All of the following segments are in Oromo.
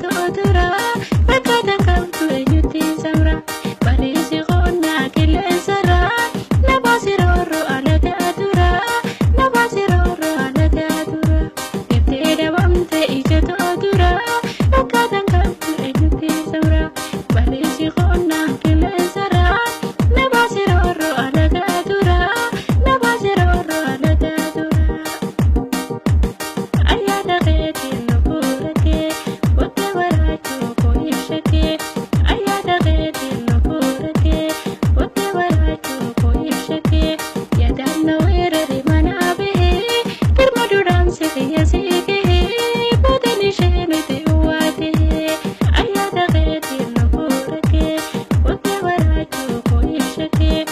tura, rakkatan kamtu eenyutti samra. Baliisi qonnaa qilleensarra, na baasiroo alagaa tura, na baasiroo alagaa tura. Deemtee dhabamte ija tura, rakkatan kamtu eenyutti samra. Baliisi qonnaa qilleensarra, na baasiroo alagaa tura, na baasiroo alagaa tura. Ayyaana keetiin nu fuurakee, bokkee waraachuu koo ibsakee. Ayyaana keetiin nu fuurakee, bokkee waraachuu koo ibsakee. Yaadaan na weerare manaa bahee, girma duraan si kiyya si gahee, boodan ishee nuti uwwaatee. Ayyaana keetiin nu fuurakee, bokkee waraachuu koo ibsakee.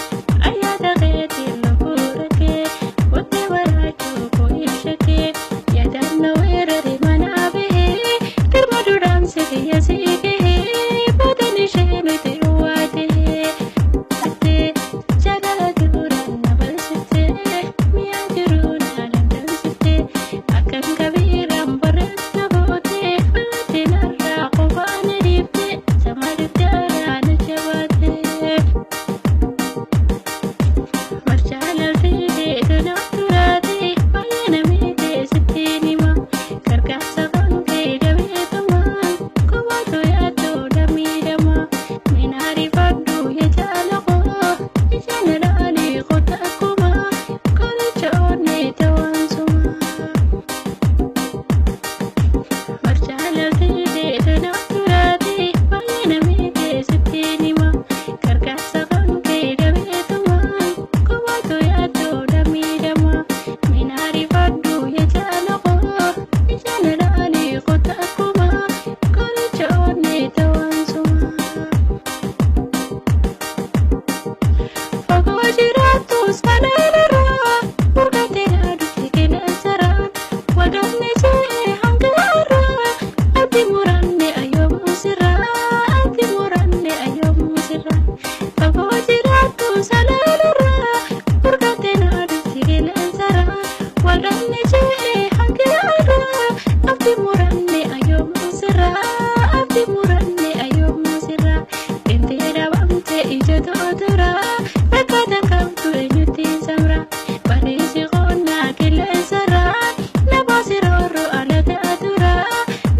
Ayyaana keetiin nu fuurakee, bokkee waraachuu koo ibsakee. Yaadaan na weerare manaa bahee, girma duraan si kiyya si gahee, boodan ishee nuti uwwaatee. Jaalala duraan na balsiftee, mi'a jiruu na dandamsiftee, akkan kabiiraan bareedna gootee, haati narraa qofaa na dhiiftee, samaaliif jaalala na jabaatee. Marjaalaltee tanaaf turaatee, baay'ee namni sitti nima. Gargaarsa kan kee dabeetamaa, kophaatu yaaddoo damiidhama. Minaarifadhu yaa jaala koo, ija na laalee kota akkuma, qoricha onnee ta'an suma. Marjaalaltee tanaaf turaatee, baay'ee namni sitti nima. Gargaarsa kan kee dabeetamaa, kophaatu yaaddoo damiidhama. Minaarifadhu yaa jaala koo, ija na laalee kota akkuma, qoricha onnee ta'an suma. Fagoo jiraattus kanarraa, murgatee na dhufte qilleensarraan, waldhabni jee hanga har'aa, abdii muranne ayyoomu sirraa, abdii muranne ayyoomu sirraa. Fagoo jiraattus kanarraa, murgatee na dhufte qilleensarraan, waldhabni jee hanga har'aa, abdii muranne ayyoomu sirraa, abdii muranne ayyoomu sirraa. Deemtee dhabamte ija tura, rakkatan kamtu eenyutti samra. Baliisi qonnaa qilleensarra, na baasiroo alagaa tura,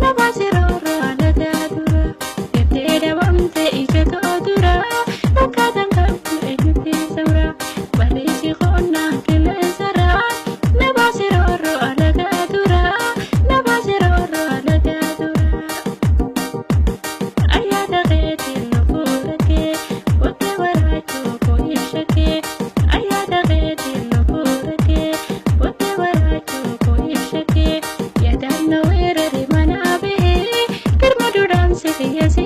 na baasiroo alagaa tura. Deemtee dhabamte ija tura, rakkatan kamtu eenyutti samra. Baliisi qonnaa qilleensarra, na baasiroo alagaa tura, na baasiroo alagaa tura. Ayyaana keetiin nu fuurakee, bokkee waraachuu koo ibsakee. Ayyaana keetiin nu fuurakee, bokkee waraachuu koo ibsakee. Yaadaan na weerare manaa bahee, girma duraan si kiyya si